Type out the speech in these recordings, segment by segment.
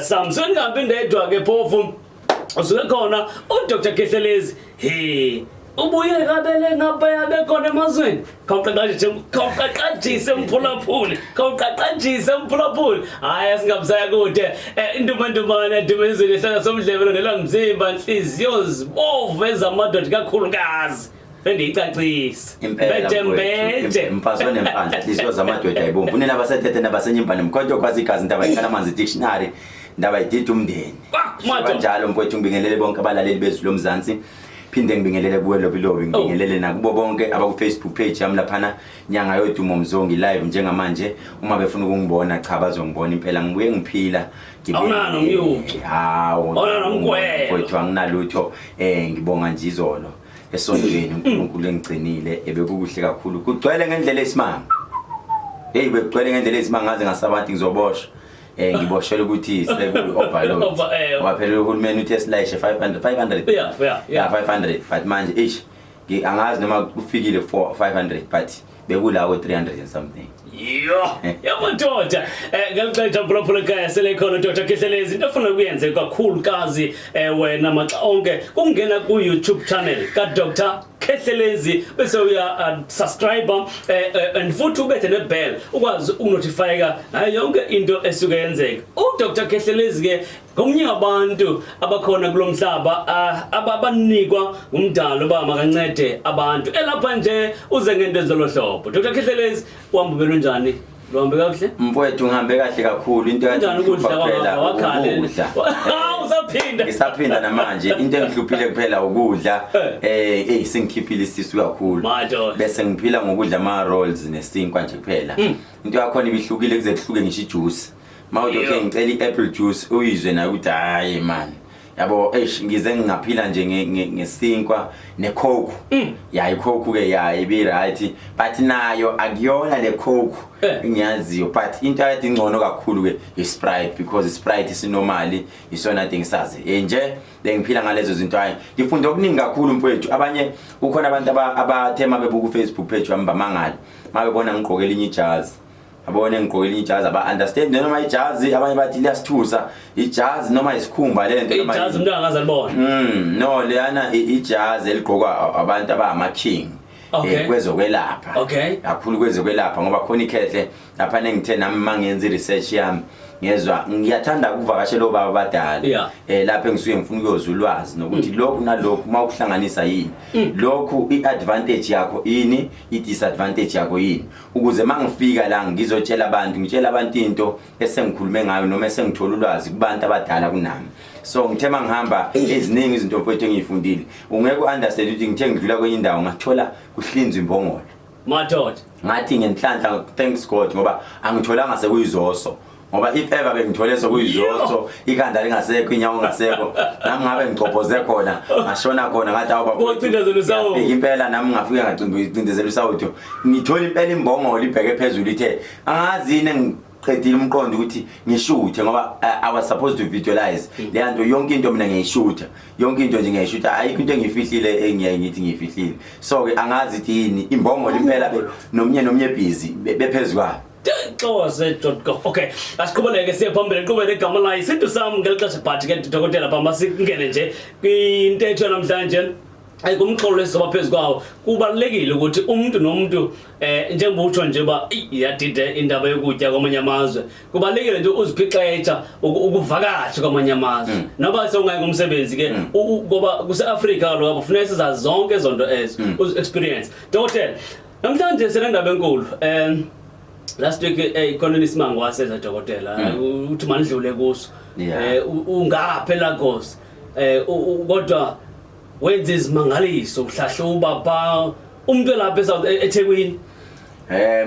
Samson ngambi ndedwa ke phofu usuke khona uDr Khehlelezi. He, ubuye kabele ngaphaya bekhona emazweni. Khawuqaqajise, khawuqaqajise mphulaphuli, khawuqaqajise mphulaphuli. Hayi, asingabusaya kude. Intumandumane dumezulu ehlala somdlebelo nelangimzimba nhliziyo zibovu ezamadoda kakhulukazi. Sendiyicacisa. Impela. Mbeje mbeje. Mfazi onempandla, nhliziyo zamadoda ayibomvu. Unina abasethethe nabasenyimbane, mkhonto kwazi igazi, intaba ikhala amanzi, dictionary, ndaba idida umndeni. Madoda. Kanjalo mfowethu, ngibingelele bonke abalaleli bezwi lomzansi. Phinde ngibingelele kuwe Lobilobi, ngibingelele nakubo bonke abaku Facebook page yami laphana, Nyanga Yodumo Mzongi Live njengamanje. Uma befuna ukungibona, cha, bazongibona impela, ngibuye ngiphila. Awunalo umyucu. Hawu. Awunalo umgwebo. Mfowethu, anginalutho. Ngibonga nje izolo esontweni uNkulunkulu engigcinile, ebekukuhle kakhulu, kugcwele ngendlela esimanga. Hey, bekugcwele ngendlela esimanga, ngaze ngasabantu ngizoboshwa. Ngiboshela ukuthi seku overload. Ngoba phela uhulumeni uthe silayishe 500 500. Yeah. Yeah, 500, but manje eish, angazi noma kufikile 4 500, but bekulawo 300 and something. Yo, yamadoda. Ngelixesha mphulaphula ekhaya sele khona Dr. Khehlelezi, into ofuna kuyenze kakhulukazi wena maxa onke kungena ku YouTube channel ka Dr. Khehlelezi, bese uya subscribe and futhi ubethe ne bell ukwazi ukunotifyeka ngayo yonke into esuke yenzeka. U Dr. Khehlelezi ke ngomunye wabantu abakhona kulo mhlaba abanikwa ngumdalo uba makancede abantu. Elapha nje uze ngento ezilolo hlobo. Dr. Khehlelezi, uhamba belunjani? Luhambe kakuhle? Mfowethu, ngihambe kahle kakhulu. Into Kunjani ukudla kuphela kwakho? ukudla. Hawu, usaphinda. Ngisaphinda namanje. Into engihluphile kuphela ukudla. Sengikhiphile isisu kakhulu. Madoda. Bese ngiphila ngokudla ama rolls nesinkwa nje kuphela. Into yakhona ibihlukile kuze kuhluke ngisho ijuice. Mawuthi okay, ngicela i-apple juice, uyizwe nayo ukuthi hayi man. Yabo, eish, ngize ngingaphila nje ngesinkwa necoke. Ya, icoke ke ya ibi right, but nayo akuyona le coke engiyaziyo, but into ayade ingcono kakhulu ke i-Sprite, because i-Sprite isinomali isona ade ngisazi. Nje bengiphila ngalezo zinto. Hayi, ngifunde okuningi kakhulu mfowethu. Abanye kukhona abantu abathe mabebuka u-Facebook page wami bamangala mabebona ngigqoke elinye ijazi, abone ngigqoke elinye ijazi, aba understand noma ijazi. Abanye bathi liyasithusa ijazi noma isikhumba lento noma Ijazi umuntu angaze alibone. No, leyana ijazi eligqokwa abantu abama king kwezokwelapha. Kakhulu kwezokwelapha, ngoba khona ikhehle lapha nengithe nami mangenza i-research yami, ngezwa ngiyathanda ukuvakashela obaba abadala lapho engisuke ngifuna ukuyozwa ulwazi nokuthi lokhu nalokhu uma ukuhlanganisa yini, lokhu i-advantage yakho yini, i-disadvantage yakho yini, ukuze mangifika la ngizotshela abantu, ngitshela abantu into esengikhulume ngayo noma esengithola ulwazi kubantu abadala kunami. So ngithe mangihamba, eziningi izinto mfowethu engiyifundile, ungeke u-understand ukuthi ngithe ngidlula kwenye indawo ngathola kuhlinzwa imbongolo. Madoda. Ngathi ngenhlanhla, thanks God, ngoba angitholanga sekuyizoso, ngoba if ever bengithole sekuyizoso, ikhanda lingasekho, inyawo ngasekho, nami ngabe ngicobhoze khona, ngashona khona. Ngathi awu bafowethu, Wacindezela usawudo. ngiyafika impela nami, ngafika ngacindezela usawudo, ngithola impela imbongolo ibheke phezulu ithe angazi yini. Engiqedile umqondo ukuthi ngishuthe, ngoba I was supposed to visualize leya nto yonke. Into mina ngiyayishutha yonke into nje, ngiyayishutha, ayikho into engiyifihlile engiyaye ngithi ngiyifihlile. So ke angazi ukuthi yini imbongolo impela, nomunye busy bephezu kwayo. Xose.com. Okay, asiqhubeleke siye phambili, qhubele igama layo isintu sami ngeli xesha, but ke dokotela, pamba singene nje kwintetho namhlanje. Kumxholo esizoba phezu kwawo, kubalulekile ukuthi umuntu nomuntu, njengoba utsho nje uba iyadide indaba yokutya kwamanye amazwe, kubalulekile nje uziphixetsha ukuvakasha kwamanye amazwe noba sewungayi ngomsebenzi ke, ngoba kuse-Afrika kaloku apho funeka sizazi zonke ezo nto ezo, uzi-experience. Dokotela, namhlanje sinendaba enkulu. Last week khona isimanga waseza dokotela, uthi manidlule kuso. Ungaphi eLagos, kodwa wenza izimangaliso, uhlahluba pha umuntu elapha eSouth eThekwini.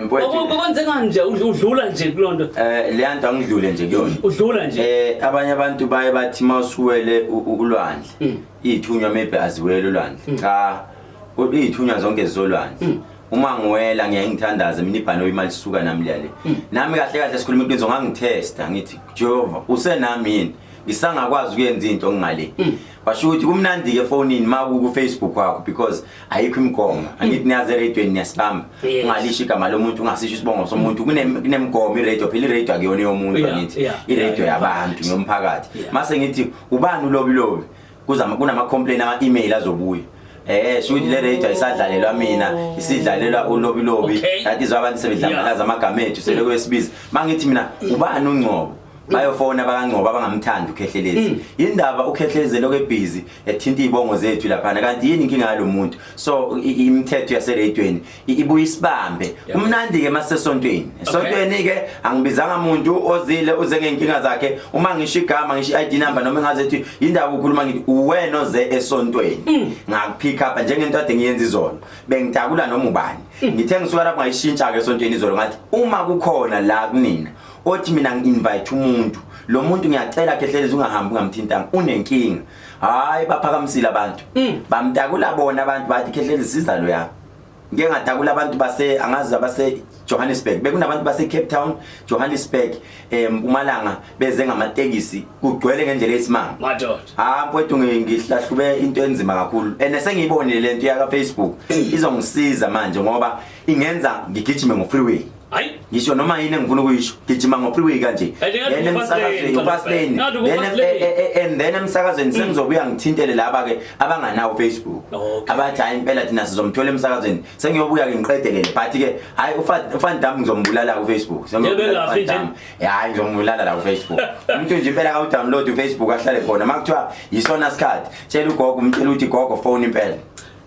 Mfowethu. Kwenzeka nje udlula nje kulonto? Leya nto angidlule nje kuyona. Udlula nje. Abanye abantu baye bathi mawusuwele ulwandle, iy'thunywa maybe aziwele ulwandle. Cha, iy'thunywa zonke zizolwandle. Uma ngiwela ngiyaye ngithandaze mina, ibhanoyi imali isuka nami liyale. Nami kahle kahle sikhuluma iqiniso, ngangithesta ngithi, "Jehova, usenami yini?" Ngisangakwazi ukuyenza into ngale. Washo ukuthi kumnandi ke efonini ma ku Facebook wakho because ayikho imigomo. Angithi niyazi eradweni niyasibamba. Ungalisho igama lomuntu, ungasisho isibongo somuntu. Kunemigomo iradio, phela iradio akuyona yomuntu angithi. Iradio yabantu, yomphakathi. Mase ngithi ubani ulobi lobi? Kuzama kunama complain ama email azobuya. Sho ukuthi le radio ayisadlalelwa mina, isidlalelwa ulobi lobi. Kanti izwa abantu sebedlambalaza amagama ethu selokhu esibiza. Mangithi mina ubani uNgcobo? Bayofona bakaNgcobo abangamthandi uKhehlelezi. Indaba uKhehlelezi lokho ebhizi ethinta izibongo zethu laphana, kanti yini inkinga yalomuntu? So imithetho yaseradweni ibuye isibambe. Kumnandi ke masesontweni. Esontweni ke angibizanga umuntu ozile uze ngeenkinga zakhe. Uma ngisho igama, ngisho i-ID number noma engaze ethi indaba ukhuluma, ngithi uwena oze esontweni. Ngakupick up njengento ade ngiyenza izolo. Bengidakula noma ubani. Ngithe ngisuka lapho ngayishintsha ke esontweni izolo, ngathi uma kukhona la kunina othi mina ngi-invite umuntu, lo muntu ngiyacela Khehlelezi ungahambi ungamthintanga, unenkinga. Hayi, baphakamisile abantu, bamtakula bona abantu, bathi Khehlelezi siza lo yakho. Ngike ngatakula abantu base angazi abase Johannesburg, bekunabantu base Cape Town, Johannesburg, eMpumalanga, beze ngamatekisi kugcwele ngendlela esimanga. Madoda. Ha mfowethu, ngihlahlube into enzima kakhulu and sengiyibonile lento yaka Facebook izongisiza manje ngoba ingenza ngigijime ngo freeway. Hayi. Ngisho noma yini engifuna ukuyisho, gijima ngo freeway kanje. And ngathi Then ku-fast lane, emsakazweni, fast lane. Ngathi Then ku-fast lane. and then emsakazweni sengizobuya ngithintele laba ke abanganawo Facebook. Abathi hayi impela thina sizomthola emsakazweni. Sengiyobuya ke ngiqedelele, but ke hayi uFan Dam ngizombulala ku Facebook. Njengoba Sengiyombulala engafi uFan nje. Dam. Hayi, ngizombulala la ku Facebook. Umuntu nje impela ka download uFacebook ahlale khona. Makuthiwa yisona sikhathi, tshela ugogo, umtshela ukuthi gogo phone impela.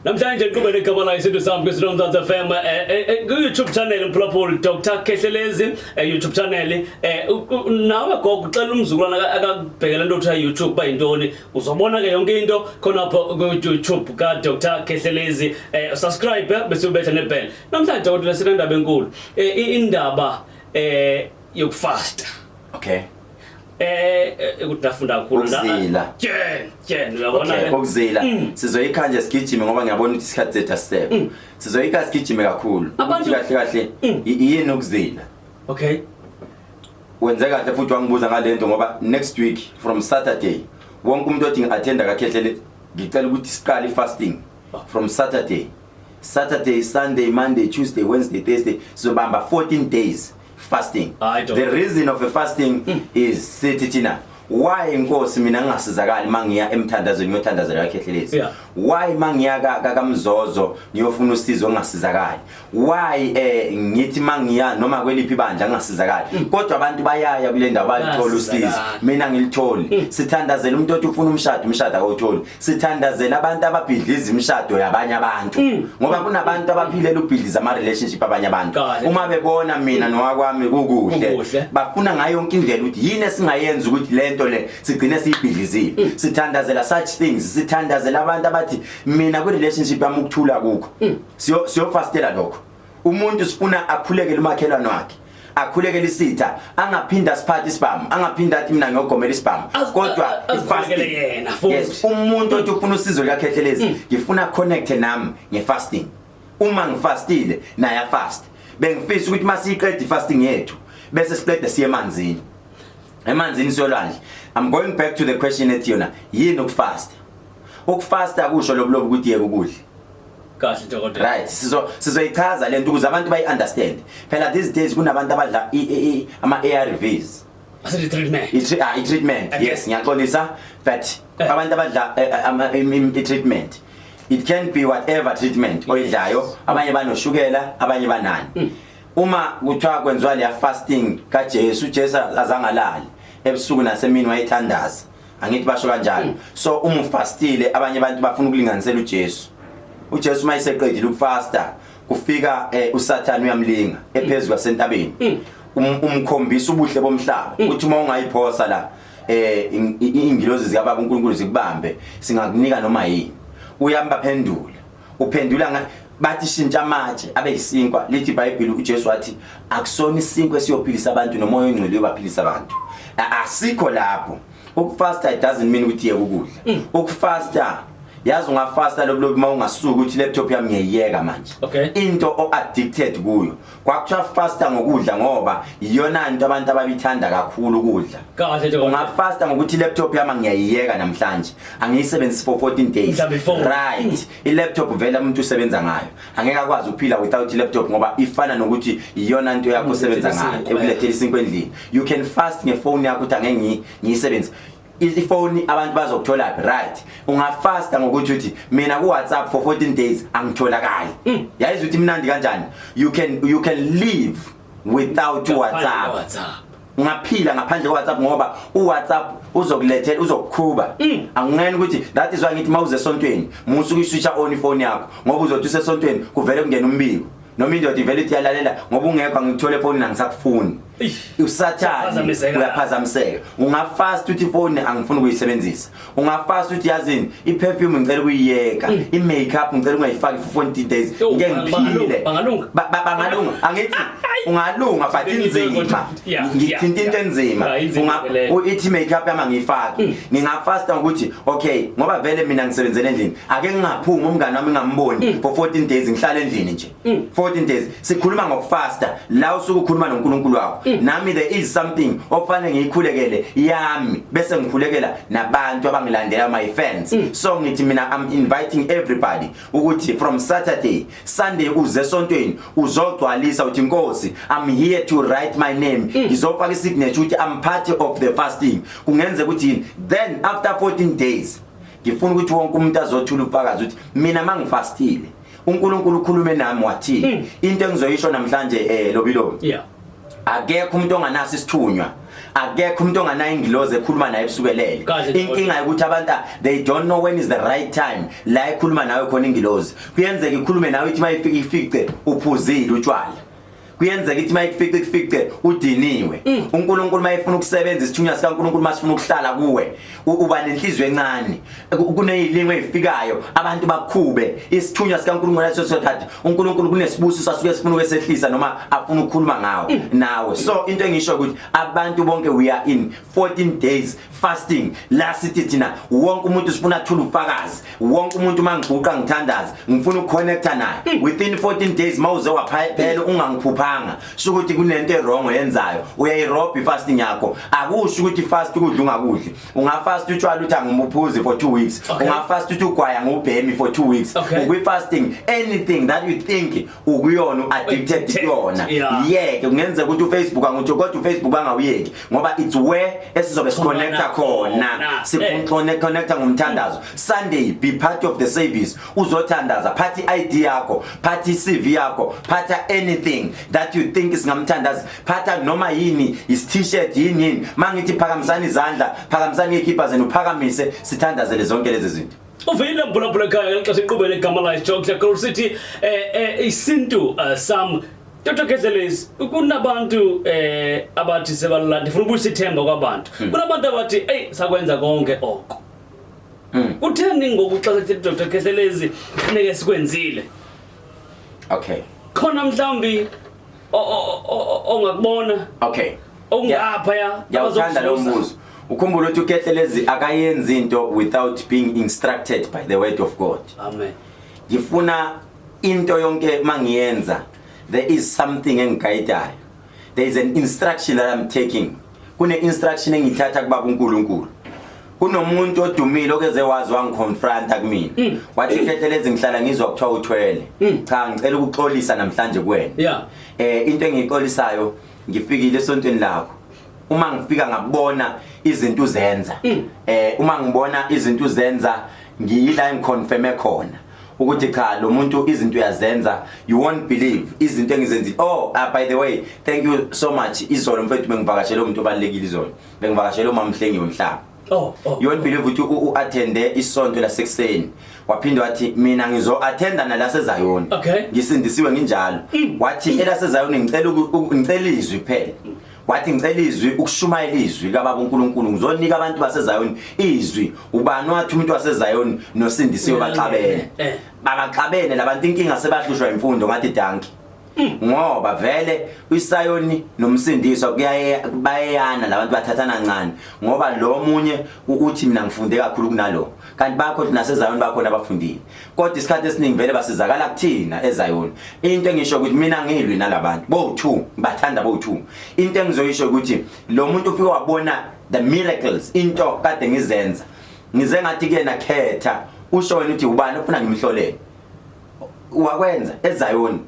Namhlanje iqhubele igama layo isintu sami kwiSilo Mzansi FM, ku-YouTube channel mphulaphuli Dr Khehlelezi, YouTube channel, nawe gogo ucela umzukulwana akakubhekela into othiwa YouTube bayintoni, uzobona ke yonke into khonapho ku-YouTube ka Dr Khehlelezi. Subscribe bese ubetha nebell. Namhlanje dokotela sinendaba enkulu, indaba yokufasta. Ukuthi nafunda kakhulu. Ukuzila. Tjen tjen, uyabona Okay, ke. ukuzila. Sizoyikha nje sigijime ngoba ngiyabona ukuthi isikhathi sethu asisekho. Sizoyikha sigijime kakhulu. Ukuthi kahle kahle yini ukuzila? Wenze kahle futhi wangibuza ngalento ngoba next week from Saturday wonke umuntu othi ngi-attenda kaKhehlele, ngicela ukuthi siqale i-fasting from Saturday. Saturday, Sunday, Monday, Tuesday, Wednesday, Thursday, sizobamba 14 days fasting. Hayi, The reason of a fasting is sithi thina why inkosi mina ngingasizakali mangiya emthandazweni ngiyothandazela kaKhehlelezi? Why mangiya kaMzozo ngiyofuna usizo ngingasizakali? Why ngithi mangiya noma kweliphi ibandla ngingasizakali? Kodwa abantu bayaya kule ndawo balithola usizo, mina ngilitholi. Sithandazela umuntu othi ufuna umshado, umshado akawutholi. Sithandazela abantu ababhidliza imishado yabanye abantu ngoba kunabantu abaphilela ukubhidliza ama relationship abanye abantu. Uma bebona mina nowakwami kukuhle, Kukuhle. bafuna ngayo yonke indlela ukuthi yini esingayenza ukuthi lento le sigcine siyibhidlizile. Sithandazela such things. Sithandazela abantu abathi mina kwi relationship yami ukuthula kukho. Siyofastela lokho. Umuntu sifuna akhulekele umakhelwane wakhe, akhulekele isitha, angaphinda siphathe isibhamu, angaphinda athi mina ngiyogomela isibhamu, kodwa azikhulekele i-fasting. Yena futhi. Yes, umuntu othi ufuna usizo likaKhehlelezi, ngifuna connect nami ngefasting. Uma ngifastile naye afast. Bengifisa ukuthi masiyiqede ifasting yethu bese siqede siye emanzini, emanzini siyolwandle. I'm going back to the question ethi yona yini ukufasta. Ukufasta kusho lobulobu ukuthi yeka ukudla. Kahle dokotela. Right, sizoyichaza lento ukuze abantu bayi understand. Phela these days kunabantu abadla ama ARVs. Asithi treatment. I treatment. Yes, ngiyaxolisa, but abantu abadla i treatment, it can be whatever treatment oyidlayo. Abanye banoshukela, abanye banani. Uma kuthiwa kwenziwa leya fasting kaJesu, uJesu azangalali ebusuku nasemini, wayethandaza, angithi basho kanjalo? So uma ufastile, abanye abantu bafuna ukulinganisela uJesu. uJesu mayiseqedile ukufasta, kufika uSathane uyamlinga ephezulu kwasentabeni. Umkhombisa ubuhle bomhlaba, uthi uma ungayiphosa la, ingilozi zikaBaba uNkulunkulu zikubambe, singakunika noma yini. Uyambaphendula, uphendula nga bathi shintsha amatshe abe yisinkwa. Lithi iBhayibheli, uJesu wathi akusona isinkwa esiyophilisa abantu, nomoya ongcwele uyobaphilisa abantu. Asikho lapho. Ukufasta it doesn't mean ukuthi yeka ukudla. Ukufasta Yazi ungafasta lobu uma ungasuka ukuthi laptop yami ngiyiyeka manje. Into o addicted kuyo. Kwakuthiwa fasta ngokudla ngoba iyona into abantu ababithanda kakhulu ukudla. Kahle nje. Ungafasta ngokuthi laptop yami ngiyayiyeka namhlanje. Angiyisebenzisi for 14 days. Mhlawumbe ifoni. Right. I-laptop vele umuntu usebenza ngayo. Angeke akwazi ukuphila without i-laptop ngoba ifana nokuthi iyona into yakho osebenza ngayo. Isinkwa. Ekulethela isinkwa endlini. You can fast ngefoni yakho ukuthi angeke ngiyisebenzise. Ifoni abantu bazokuthola phi? Right. Ungafasta ngokuthi uthi mina ku WhatsApp for 14 days angitholakali. Yayizi ukuthi imnandi kanjani? You can live without WhatsApp. WhatsApp. Ungaphila ngaphandle kwe-WhatsApp ngoba u-WhatsApp uzokulethela, uzokukhuba. Anginqeni ukuthi that is why ngithi mawuze esontweni musu ukuyiswitcha on ifoni yakho, ngoba uzothi usesontweni kuvele kungena umbiko noma indoda ivele ithi yalalela ngoba ungekho, angikuthole efonini, angisakufuni. Eish. Usathane. Uyaphazamiseka. Uyaphazamiseka. Ungafast uthi ifoni angifuni ukuyisebenzisa. Ungafast uthi yazini, i-perfume ngicela ukuyiyeka, i-makeup ngicela ungayifaki for 14 days. Yo, Ngeke ngiphile. Bangalunga. Bangalunga. Angithi ungalunga, but inzima. Ngithinta into enzima. Yeah, inzima leyo. Ithi makeup yami angiyifaki. Ngingafasta ngokuthi okay, ngoba vele mina ngisebenzele endlini, ake ngingaphumi, umngane wami ngingamboni for 14 days, ngihlala endlini nje 14 days. Sikhuluma ngokufasta la usuke ukhuluma noNkulunkulu wakho. Nami there is something okufanele ngiyikhulekele yami, bese ngikhulekela nabantu abangilandela, my fans. So ngithi mina I'm inviting everybody ukuthi from Saturday, Sunday uze esontweni uzogcwalisa uthi, "Nkosi, I'm here to write my name." Ngizofaka isignature ukuthi I'm part of the fasting. Kungenzeka ukuthi yini, then after 14 days ngifuna ukuthi wonke umuntu azothula ubufakazi ukuthi mina mangifastile uNkulunkulu ukhulume nami wathi into engizoyisho namhlanje, lobilobi. Akekho umuntu onganaso isithunywa, akekho umuntu onganayo ingilozi ekhuluma naye ebusukelele. Kahle. Inkinga ukuthi abantu, they don't know when is the right time la ekhuluma nawe khona ingilozi. Kuyenzeka ikhulume nawe ithi mayifika ifice uphuzile utshwala. Kuyenzeka ithi mayikufice kufice udiniwe. uNkulunkulu mayefuna ukusebenza, isithunywa sikaNkulunkulu masifuna ukuhlala kuwe, uba nenhliziyo encane. Kunezilingo ezifikayo, abantu bakhube isithunywa sikaNkulunkulu leso sikhathi. uNkulunkulu kunesibusiso asuke sifuna ukwesehlisa noma afuna ukukhuluma ngawo nawe. So into engisho ukuthi abantu bonke, we are in 14 days fasting la sithi thina wonke umuntu sifuna athule ufakazi. Wonke umuntu mangiguqa ngithandaza ngifuna ukuconnecta naye within 14 days. Mawuze waphela ungangiphuphanga, sho ukuthi kunento ewrong oyenzayo, uyayirobha ifasting yakho. Akusho ukuthi fast ukudla ungakudli. Ungafast utshwala uthi angimuphuzi for 2 weeks. Ungafast uthi ugwaya ngubhemi for 2 weeks. Ukwi-fasting, anything that you think ukuyona u-addicted kuyona, yeke. Kungenzeka ukuthi uFacebook, anguthi kodwa uFacebook bangawuyeki ngoba it's where esizobe siconnecta khona. Khona. Siconnecta ngomthandazo. Sunday, be part of the service, uzothandaza. Phatha i-ID yakho, phatha i-CV yakho, phatha anything that you think singamthandaza, phatha noma yini, is t-shirt, yini yini. Mangithi phakamisani izandla, phakamisani ikhipha zenu, uphakamise, sithandazele zonke lezi zinto. Uvile mphulaphula ekhaya ngeli xesha inkqubo egama layo Jokes Kakhulu sithi isintu sam Dr. Khehlelezi, kunabantu abathi sebalala, ndifuna ubuyisa ithemba kwabantu. Kunabantu abathi, "Ey, sakwenza konke oko." Kutheni ngoku xa sithi Dr. Khehlelezi funeke sikwenzile? Khona mhlawumbi ongakubona okungaphaya Ngiyawuthanda lo abazokuzuza. mbuzo. Ukhumbula ukuthi uKhehlelezi akayenzi into without being instructed by the word of God. Amen. Ngifuna into yonke mangiyenza, there is something engiguidayo, there is an instruction that I'm taking. Kune instruction engithatha kubaba uNkulunkulu. Kunomuntu odumile okeze wazi wangiconfronta kumina, wathi, "Khehlelezi, ngihlala ngizwa kuthiwa uthwele. Cha, ngicela ukuxolisa namhlanje kuwena. Into engiyixolisayo, ngifikile esontweni lakho, uma ngifika ngabona izinto uzenza, uma ngibona izinto uzenza, ngiyila ngiconfirme khona ukuthi cha, lo muntu izinto uyazenza." You won't believe izinto engizenzile. Oh, by the way, thank you so much. Izolo mfethu bengivakashele umuntu obalekile, izolo bengivakashele umamhlengi wemhlaba. Oh. You won't believe ukuthi u-attende isonto lasekuseni, waphinde wathi mina ngizo-attenda nalasezayoni. Ngisindisiwe nginjalo. Wathi elasezayoni ngicela ngicela izwi kuphela. Wathi ngicela izwi, ukushumayela izwi likababa uNkulunkulu, ngizonika abantu basezayoni izwi. Ubani wathi umuntu wasezayoni nosindisiwe baxabene? Babaxabene labantu, inkinga sebahlushwa imfundo. Ngathi dankie. Ngoba vele uSayoni nomsindiswa kuyaye bayeyana labantu bathathana kancane ngoba lo munye uthi mina ngifunde kakhulu kunalo. Kanti bakho naseZayoni bakhona abafundile. Kodwa isikhathi esiningi vele basizakala kuthina eZayoni. Into engisho ukuthi mina ngilwi nalabantu bo2 ngibathanda bo2. Into engizoyisho ukuthi lo muntu ufike wabona the miracles into kade ngizenza. Ngize ngathi kuyena khetha usho wena uthi ubani ofuna ngimhlolele. Wakwenza eZayoni.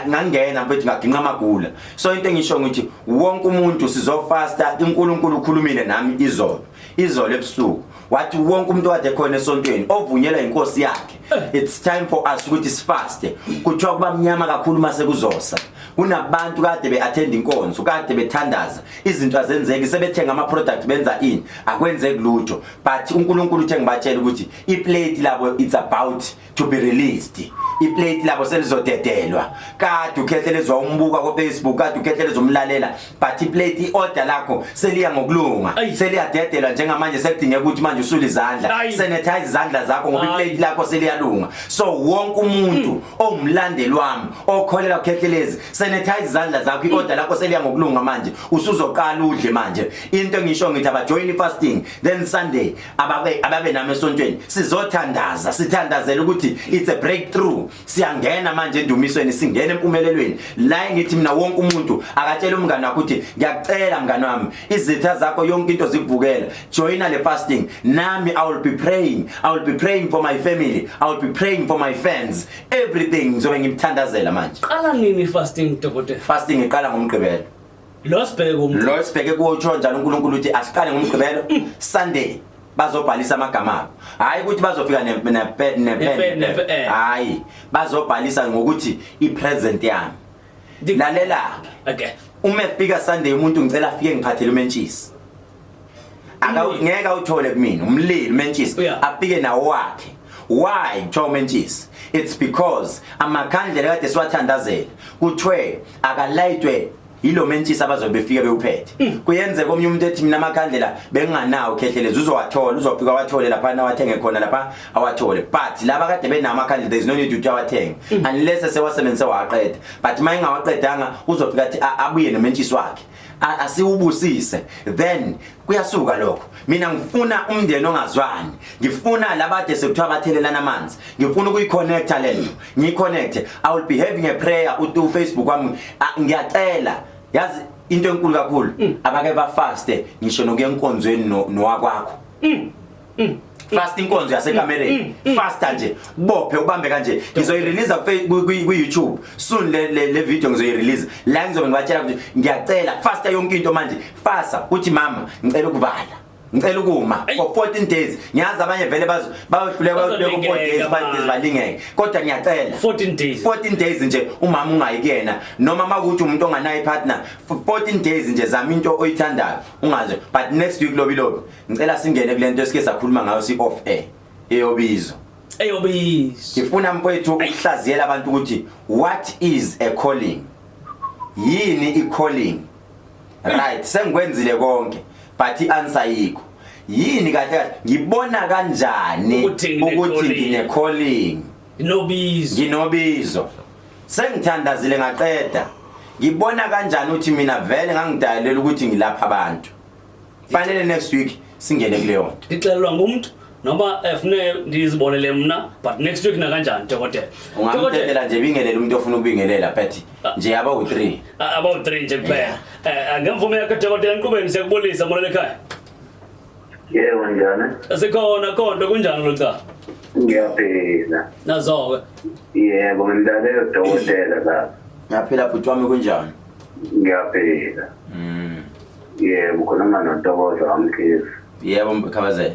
Ngangena mfethu ngaginqa amagula. So into engisho ngithi wonke umuntu sizofasta uNkulunkulu ukhulumile nami izolo. Izolo ebusuku wathi wonke umuntu kade khona esontweni ovunyelwa inkosi yakhe it's time for us ukuthi sifaste. Kuthiwa kuba mnyama kakhulu mase kuzosa. Kunabantu kade beattend inkonzo, kade bethandaza, izinto azenzeki sebethenga ama product benza ini, akwenzeki lutho. But uNkulunkulu uthe ngibatshela ukuthi iplate labo it's about to be released. Iplate labo selizodedelwa. Kade ukhehlelezwa umbuka ku Facebook, kade ukhehlelezwa umlalela, but iplate iorder lakho seliya ngokulunga, seliyadedelwa njengamanje sekudingeka ukuthi manje usule izandla, sanitize izandla zakho ngoba iplate lakho seliyalunga. So wonke umuntu ongumlandeli wami okholelwa kukhehlelezi, sanitize izandla zakho, iorder lakho seliya ngokulunga manje, usuzoqala udle manje. Into engisho ngithi abajoin fasting then Sunday ababe nami esontweni sizothandaza, sithandazela ukuthi it's a breakthrough. Siyangena manje endumisweni, singena empumelelweni. La ngithi mina wonke umuntu akatshela umngane wakhe ukuthi ngiyakucela mngane wami, izitha zakho yonke into zikuvukela, joina le fasting nami. I will be praying, I will be praying for my family, I will be praying for my fans, everything ngizobe ngimthandazela manje. Qala nini fasting dokotela? Fasting iqala ngomgqibelo. Lo sibheke kumgqibelo. Lo sibheke kuwo utsho njalo uNkulunkulu uthi asiqale ngomgqibelo. Sunday bazobhalisa amagama abo. Hayi ukuthi bazofika ne pen. Hayi, bazobhalisa ngokuthi ipresent yami. Lalela. Okay. Uma efika Sunday umuntu ngicela afike ngiphathele umentshisi. Ngeke awuthole kumina umlilo umentshisi, afike nawo wakhe. Why kuthiwa umentshisi? It's because amakhandlela kade siwathandazela kuthiwe akalayitwe yilo mentshisi abazobe befika bewuphethe. Kuyenzeka omunye umuntu ethi mina amakhandlela benginganawo khehlelezi, uzowathola, uzofika wathole lapha awathenge khona lapha awathole. But laba kade benawo amakhandlela there is no need ukuthi awathenge unless sewasebenzise waqeda. But uma engawaqedanga uzofika athi abuye nomentshisi wakhe. Asiwubusise then kuyasuka lokho. Mina ngifuna umndeni ongazwani, ngifuna labade sekuthiwa bathelelana amanzi, ngifuna ukuyiconnecta lento, ngiyiconnecte. I will be having a prayer utu Facebook wami. Ngiyacela, yazi into enkulu kakhulu abake bafaste ngisho nokuya enkonzweni nowakwakho. Fast inkonzo yasekamereni, faster nje, bophe ubambe kanje. Ngizoyirelease ku YouTube soon le video ngizoyirelease la ngizobe ngibatshela ukuthi ngiyacela faster yonke into manje. Fasa uthi mama ngicela ukuvala, ngicela ukuma for 14 days. Ngiyazi abanye vele bazo bayohluleka bayohluleka ku 4 days 5 days balingeke, kodwa ngiyacela 14 days, 14 days nje umama ungayi kuyena, noma makuthi umuntu onganayo ipartner 14 days nje zama into oyithandayo ungaze. But next week lobi lobi ngicela singene kule nto esike sakhuluma ngayo si off air eyobizo. Eyobizo. Ngifuna mfowethu ukuhlaziyela abantu ukuthi what is a calling, yini i calling. Right, sengikwenzile konke but i-answer yikho yini kahle kahle, ngibona kanjani ukuthi ngine calling, nginobizo, nginobizo, sengithandazile ngaqeda, ngibona kanjani ukuthi mina vele ngangidayelela ukuthi ngilapha abantu. Fanele next week singene kuleyo nto. Ndixelelwa ngumuntu noma funeke ndizibonele mna, but next week nakanjani dokotela? Ungamtetela nje bingelela umuntu ofuna ukubingelela, but nje aba u3, about 3 nje kuphela. Ngemvume yakho dokotela, nqubeni siyakubulisa, molele ekhaya. Yebo, njani? Sikhona khonto, kunjani lo cha? Ngiyaphila. Nazo-ke. Yebo, ngimlalele udokotela lapha. Ngiyaphila bhuti wami, kunjani? Ngiyaphila. Yebo, ukhuluma noNtokozo waMkhize. Yebo Mkhabazela.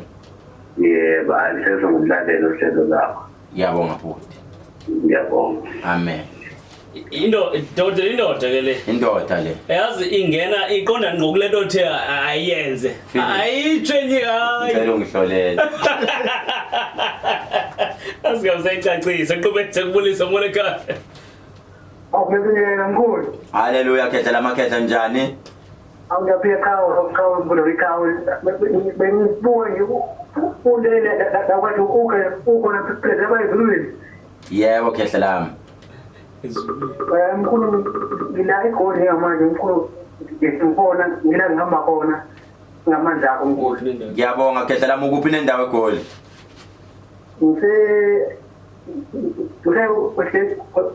Yebo, angihlezi ngumlaleli uhlelo lakho. Ngiyabonga bhuti. Ngiyabonga. Amen. Into dokotela, indoda ke le. Indoda le. Yazi ingena iqonda ngqo kule nto othe ayenze. Ayitsho enye hayi. Ngicela ungihlolele. Asingabusayicacisa, qhubeka sekubulisa mole ekhaya. Awubekuyena mkhulu. Haleluya khehla lamakhehla, njani? Awuyaphila qhawe qhawe mkhulu iqhawe bengibuka nje ulele lakwathi ukhona phezulu ezulwini. Yebo khehla lami. Mkhulu ngila eGoli njengamanje mkhulu, ngikhona ngila ngihamba khona ngamandla akho mkhulu. Ngiyabonga khehla lami, ukuphi nendawo eGoli? Ngise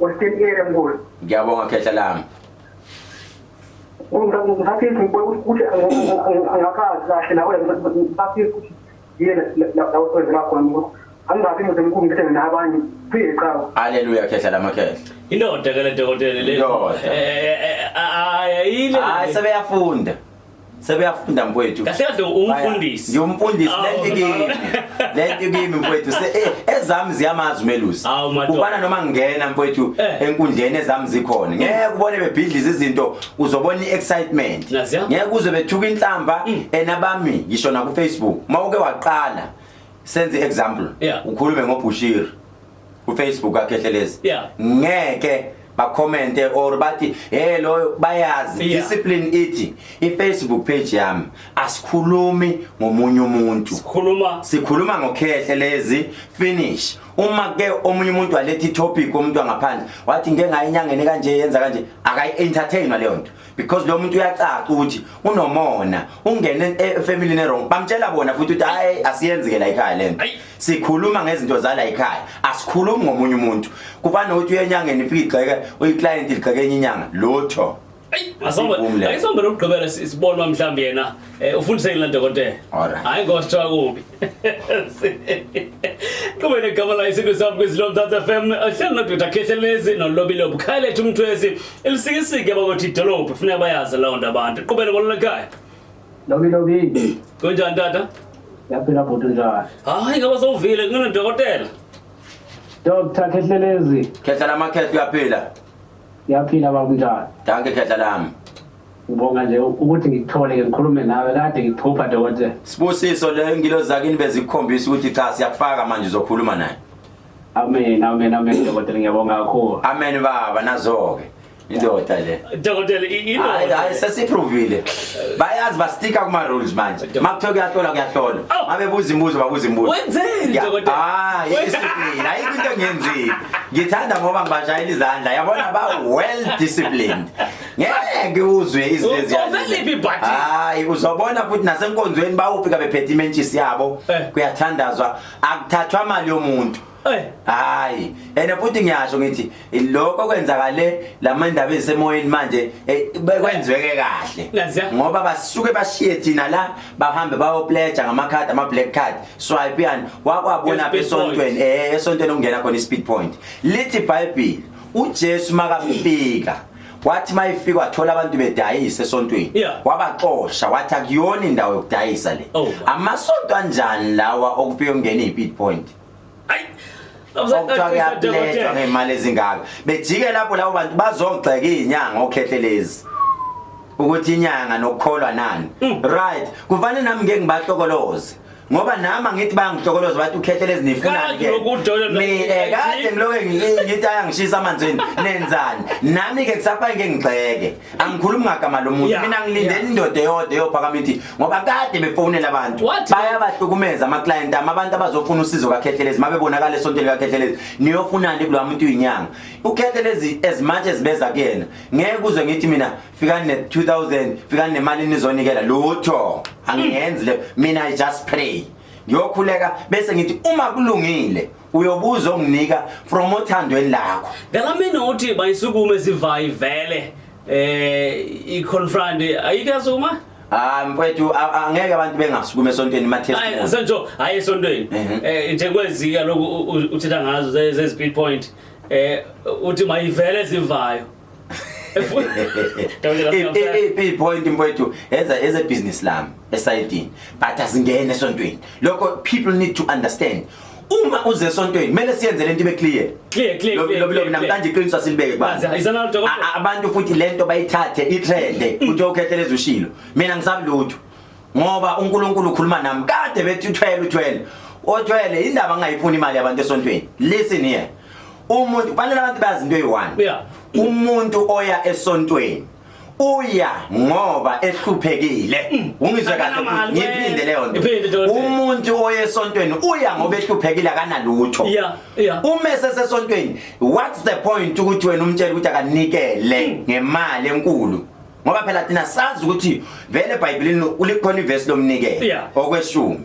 Western area mkhulu. Ngiyabonga khehla lami. Ngisafisa ukuthi angakazi kahle nawe, ngisafisa ukuthi yena la usebenzela khona mkhulu. Angingabi mkhulu ngithethe nabanye phile cha. Haleluya khehla lami khehla. Indoda ke le dokotela le. Indoda. Ayile. Hayi, sebeyafunda. Sebeyafunda mfowethu. Kahle kahle umfundisi. Ngiyumfundisi. Awu. Lento kimi. Lento kimi mfowethu ezami ziyamazi umelusi. Awu, madoda. Kufana noma ngingena mfowethu enkundleni ezami zikhona. Ngeke ubone bebhidliza izinto, uzobona iexcitement. Naziya. Ngeke uze bethuka inhlamba enabami ngisho na ku Facebook. Mawuke waqala senze example ukhulume ngoBushiri ku Facebook akhehlelezi. Ngeke bakhomente or bathi hey lo bayazi discipline ithi iFacebook page yami asikhulumi ngomunye umuntu, Sikhuluma sikhuluma ngokhehle lezi finish. Uma ke omunye umuntu aletha itopic umuntu angaphandle wathi ngeke ngayinyangene kanje yenza kanje, akayi entertain leyo nto because lo muntu uyacaca ukuthi unomona, ungene efamily ne wrong, bamtshela bona futhi ukuthi hayi asiyenzi ke la ekhaya lento. Ayi. Sikhuluma ngezinto zala ekhaya, asikhulumi ngomunye umuntu. Kufana nokuthi uye enyangeni ifike igxeke uyiclient igxeke enye inyanga lutho. Ayi, asombe Asivumi leyo. ayisombe lokugqibela sibone uba mhlawumbi yena ufundiseni la dokotela. Alright. Hayi ngosithiwa kubi. Qhubeke negama la isinto sami kwizilo Mthatha FM. Hleli noDr Khehlelezi noLobile Bukhalethu Mthwesi. Elisikisike abakothi idolophu funeka bayazi lawo nto abantu. Qhubeke ngolona ekhaya. Lobi lobi, Kunjani tata? yaphila bhuti, njani? Hayi ngaba sowuvile kunodokotela. Dr. Khehlelezi, Khehla lamakhehla, uyaphila? Yaphila baba, njani? Danke khehla lami. Ngibonga nje ukuthi ngikuthole ke ngikhulume nawe, kade ngikuphupha dokotela. Sibusiso le ngilo zakini bezikukhombisa ukuthi cha siyakufaka manje uzokhuluma naye. Amen, amen, amen dokotela, ngiyabonga kakhulu. Amen baba, nazo ke indoda le. Dokotela Hayi indoda. hayi, sesiprovile, bayazi basticka kuma rules manje. Makuthiwa kuyahlola kuyahlola. Awu. Mabebuza imibuzo babuza imibuzo. Wenzeni, dokotela? Hayi, discipline ayikho into engiyenzile. Ngithanda ngoba ngibashayela izandla, yabona, ba well disciplined, ngeke uzwe izinto Uveliphi ibhathi? Hayi, uzobona futhi nasenkonzweni bawufika bephethe imentshisi yabo. Kuyathandazwa, akuthathwa imali yomuntu. Hayi, ene futhi ngiyasho ngithi lokho kwenzakale lamandaba ezisemoyeni manje bekwenzweke kahle Naziya. ngoba basuke bashiye thina la bahambe bayopledge ngamakhadi, ama black card swipe yani wakwabona Speed esontweni, esontweni ongena khona i-speed point. Lithi iBhayibheli uJesu makafika wathi mayifika wathola abantu bedayisa esontweni, wabaxosha wathi akuyona indawo yokudayisa le. Oh, my. Amasonto anjani lawa okufika kungena i-speed point? Ayi. Okuthiwa kuyapledgwa ngey'mali ezingaka, bejike lapho labo bantu bazogxeka iy'nyanga okhehlelezi ukuthi inyanga nokukholwa nani. Right, kufanele nami ngeke ngibahlokoloze ngoba nami angithi bayangihlokoloza bathi ukhehlelezi nifunani Kade ke. lokhu udola Kade ngiloke ngithi ayangishisa amanzini nenzani nami ke kusapha ngeke ngigxeke, angikhulumi ngagama lomuntu. Mina ngilindele indoda eyodwa eyophakama ithi ngoba kade befonela abantu What? bayabahlukumeza ama-client ami, abantu abazofuna usizo kakhehlelezi mabebonakala esontweni kakhehlelezi niyofunani kulowa muntu uyinyanga ukhehlelezi? As much as beza kuyena ngeke kuze ngithi mina fikani ne-2000, fikani nemali nizonikela, lutho angiyenzi leyo. Mina I just pray, ngiyokhuleka bese ngithi uma kulungile uyobuza onginika from othandweni lakho. Ngalamini uthi bayisukume sivayi vele i-confront ayikasukuma. Ah mfowethu, angeke abantu bengasukuma esontweni Hayi ma-testimony. Sentsho hayi esontweni. Nje kwezika lokhu uthetha ngazo ze speed point uthi mayivele zivayo. Dokotela, I-point mfowethu eza eze business lami esayidini but asingene esontweni. Lokho people need to understand, uma uze esontweni kumele siyenze lento ibe clear. Clear, clear, clear, Lobi clear, namhlanje iqiniso asilibeke kubantu. Nazi, ayizanalo, dokotela. Abantu futhi lento bayithathe itrend uthi ukhehleleza ushilo, mina ngisabi lutho ngoba uNkulunkulu ukhuluma nami. Kade bethi uthwele uthwele othwele indaba ngingayifuni imali yabantu esontweni. Listen here, umuntu kufanele abantu bazi into eyi-one. Umuntu oya esontweni uya ngoba ehluphekile. Ungizwe kahle? Akanamali. Ngiphinde leyo nto. Iphinde, dokotela. Umuntu Umuntu oyesontweni uya ngoba ehluphekile akanalutho. Yeah. Uma esesesontweni, what's the point ukuthi wena umtshele ukuthi akanikele ngemali enkulu? Ngoba phela thina sazi ukuthi vele eBhayibhelini ulikhona ivesi lomnikelo okweshumi.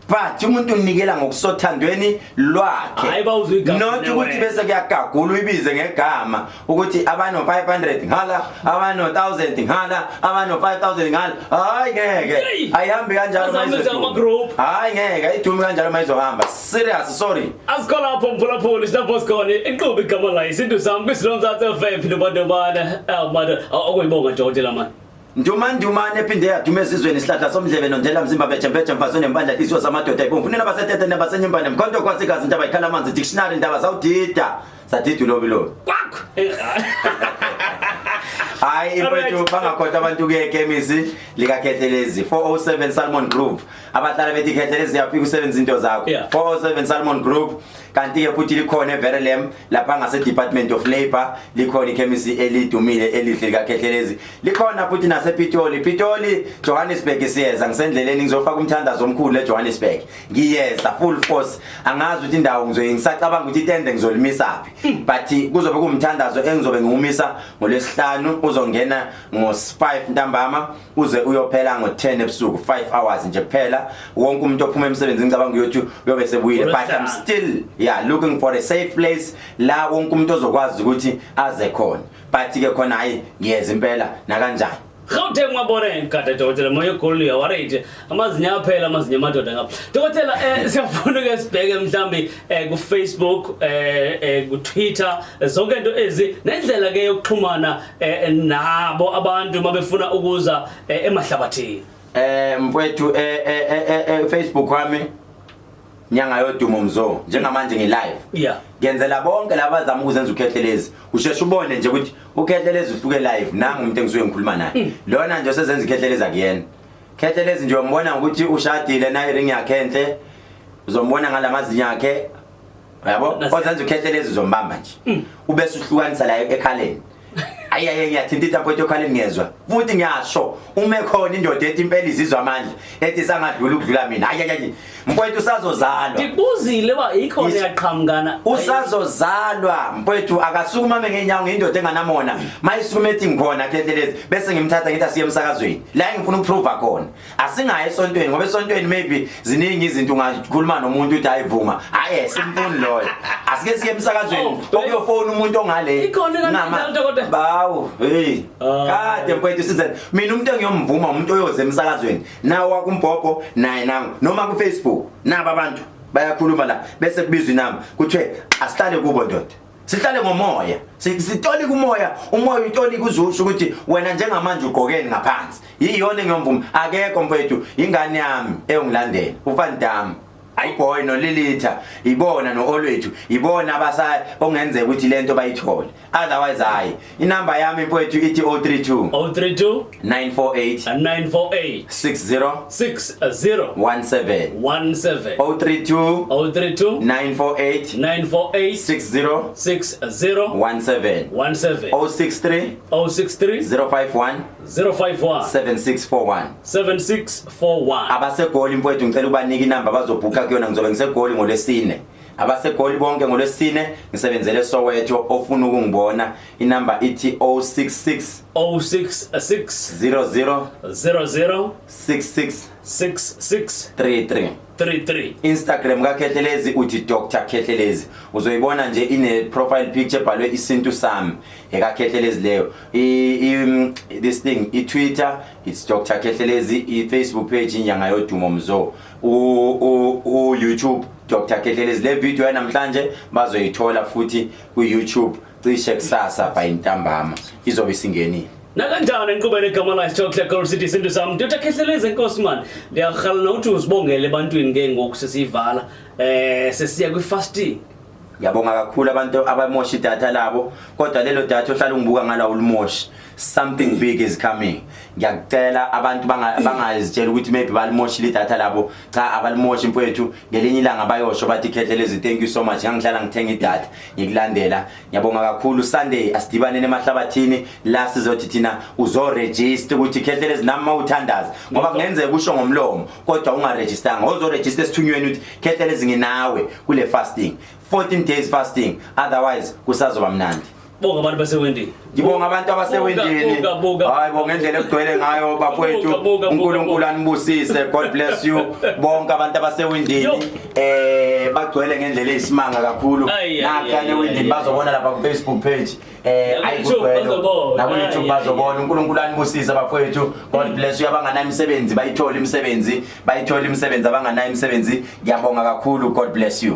But umuntu unikela ngokusothandweni lwakhe. Hayi, bawuzwa igama Not le ukuthi wena. bese kuyagagula uyibize ngegama ukuthi abano 500 ngala, abano 1000 ngala, abano 5000 ngala. Hayi ngeke. Hey! Ayihambi kanjalo Bazame mayizohamba. ama-group. Hayi ngeke, ayidumi kanjalo mayizohamba. Serious, sorry. Asikho lapho mphulaphuli silapho sikhona inkqubo igama layo isintu sami kwisilomzatsi FM phindobandobana manje okuyibonga dokotela mani. Ndumandumane ephinde yaduma ezizweni isihlahla somdlebe nondela mzimba bejembeje mfazi onempandla inhliziyo zamadoda ibomvu nina basetete nabasenyumbane mkhonto kwasikazi intaba ikhala amanzi dictionary ndaba zawudida sadida ulobi lobi Kwakho. Hayi Alright. imfethu bangakhohlwa abantu kuye ekhemisi likaKhehlelezi 407 Salmon Grove abahlala bethi Khehlelezi yafika usebenza into zakho. 407 Salmon Grove kanti ke futhi likhona eVerelem lapha ngase Department of Labor likhona ikhemisi elidumile elihle likaKhehlelezi likhona futhi nasePitoli Pitoli Johannesburg siyeza ngisendleleni ngizofaka umthandazo omkhulu eJohannesburg ngiyeza full force angazi ukuthi indawo ngizoyi ngisacabanga ukuthi itende ngizolimisa phi but kuzobe kuwumthandazo engizobe ngiwumisa ngolwesihlanu uzongena ngo-5 ntambama uze uyophela ngo-10 ebusuku 5 hours nje kuphela wonke umuntu ophuma emsebenzini ngicabanga uyothi uyobe sebuyile but I'm still yeah looking for a safe place la wonke umuntu ozokwazi ukuthi aze khona but ke khona hayi ngiyeza impela nakanjani. Gauteng mabone kade dokotela moya egoli uyawarate amazinyo aphela amazinyo amadoda ngapha dokotela siyafuna ke sibheke mhlambi ku Facebook ku Twitter zonke into ezi nendlela ke yokuxhumana nabo abantu mabefuna ukuza emahlabathini. Mfowethu Facebook wami Nyanga yodumo Mzo njengamanje ngi live. Ngenzela bonke laba bazama ukuzenza uKhehlelezi. Usheshe ubone nje ukuthi uKhehlelezi uhluke live nangu umuntu engisuke ngikhuluma naye. Lona nje osezenza uKhehlelezi akuyena. Khehlelezi nje umbona ukuthi ushadile naye ring yakhe enhle. Uzombona ngalamazinyo akhe. Yabo? Ozenza uKhehlelezi uzombamba nje. Ubese uhlukanisa la ekhaleni. Ayi ayi ngiyathinta itapoti ekhaleni ngiyezwa. Futhi ngiyasho uma ekhona indoda ethi impela izizwa amandla ethi sangadlula ukudlula mina. Ayi ayi mfowethu usazozalwa. Ndikubuzile uba ikhona yaqhamukana. Usazozalwa mfowethu akasukuma ame ngeenyawo ngendoda enganamona. Mayisukume ethi ngikhona Khehlelezi bese ngimthatha ngithi asiye emsakazweni. La engifuna ukuprove khona. Asingayi esontweni ngoba esontweni maybe ziningi izinto ungakhuluma nomuntu uthi ayivuma. Hayi simfuni loyo. Asike siye emsakazweni okuyofona umuntu ongale. Ikhona kanti dokotela. Bawu, hey. Kade mfowethu size mina umuntu engiyomvuma umuntu oyoze emsakazweni. Nawo wakumbhobho naye nangu noma ku Facebook naba abantu bayakhuluma la bese kubizwa inamba kuthiwe asihlale kubo ndoda. Sihlale ngomoya. Sitoli kumoya, umoya utoli kuzusho ukuthi wena njengamanje ugqokeni ngaphansi. Yiyona engiyomvuma. Akekho mfethu, ingane yami eyongilandela, uFandam. Ayiboy noLilitha, ibona noOlwethu, ibona abasa ongenzeka ukuthi lento bayithole. Otherwise hayi. Inamba yami mfethu ithi 032 032 948 948 60 60 17 17 032 032 948 948 60 60 17 17 063 063 051 051 7641 7641. Abasegoli mfowethu ngicela ubanike inamba bazobhuka kuyona ngizobe ngisegoli ngolwesine. Abasegoli bonke ngolwesine ngisebenzele eSoweto ofuna ukungibona inamba ithi 066 066 00 00 66 66 33. 33. Instagram kaKhehlelezi uthi Dr Khehlelezi uzoyibona nje ine profile picture ebhalwe isintu sami ekaKhehlelezi leyo. This thing i Twitter it's Dr Khehlelezi, i Facebook page inyanga yodumo Mzo, u YouTube Dr Khehlelezi. Le video yanamhlanje bazoyithola futhi ku YouTube cishe kusasa by ntambama izobe isingenile. Nakanjani inkqubo negama layo Chocolate Gold City isintu sami Dr Khehlelezi enkosi man ndiyarhala nokuthi uzibongele ebantwini ke ngoku sesiyivala sesiya kwi fasting. Ngiyabonga kakhulu abantu abamosha idatha labo kodwa lelo datha ohlala ungibuka ngala ulimoshi. Something big is coming. Ngiyakucela abantu bangazitshela ukuthi maybe balimoshile idatha labo. Cha, abalimoshi mfowethu. Ngelinye ilanga bayosho bathi Khehlelezi, thank you so much, ngangihlala ngithenga idatha ngikulandela. Ngiyabonga kakhulu. Sunday asidibaneni emahlabathini la sizothi thina uzoregister ukuthi Khehlelezi nami mawuthandaza, ngoba kungenzeka usho ngomlomo kodwa ungarejistanga. Ozoregister esithunyweni uthi Khehlelezi nginawe kule fasting, 14 days fasting, otherwise kusazoba mnandi. Bonga abantu basewendini. Ngibonga abantu abasewendini. Buka, buka. Hayi bo, ngendlela ekugcwele ngayo bafowethu. Buka, buka, buka, uNkulunkulu buka. anibusise. God bless you bonke abantu abasewindini. Yo. Bagcwele ngendlela eyisimanga kakhulu. Ayi, ayi, Nakha ayi, ewindini ayi, bazobona lapha ku Facebook page. Naku-YouTube Ayikugcwele. bazobona. Naku YouTube Ayi, ayi, bazobona. uNkulunkulu anibusise bafowethu. God bless you. Abanganayo imisebenzi bayithola imisebenzi, bayithola imisebenzi abanganayo imisebenzi. Ngiyabonga kakhulu. God bless you.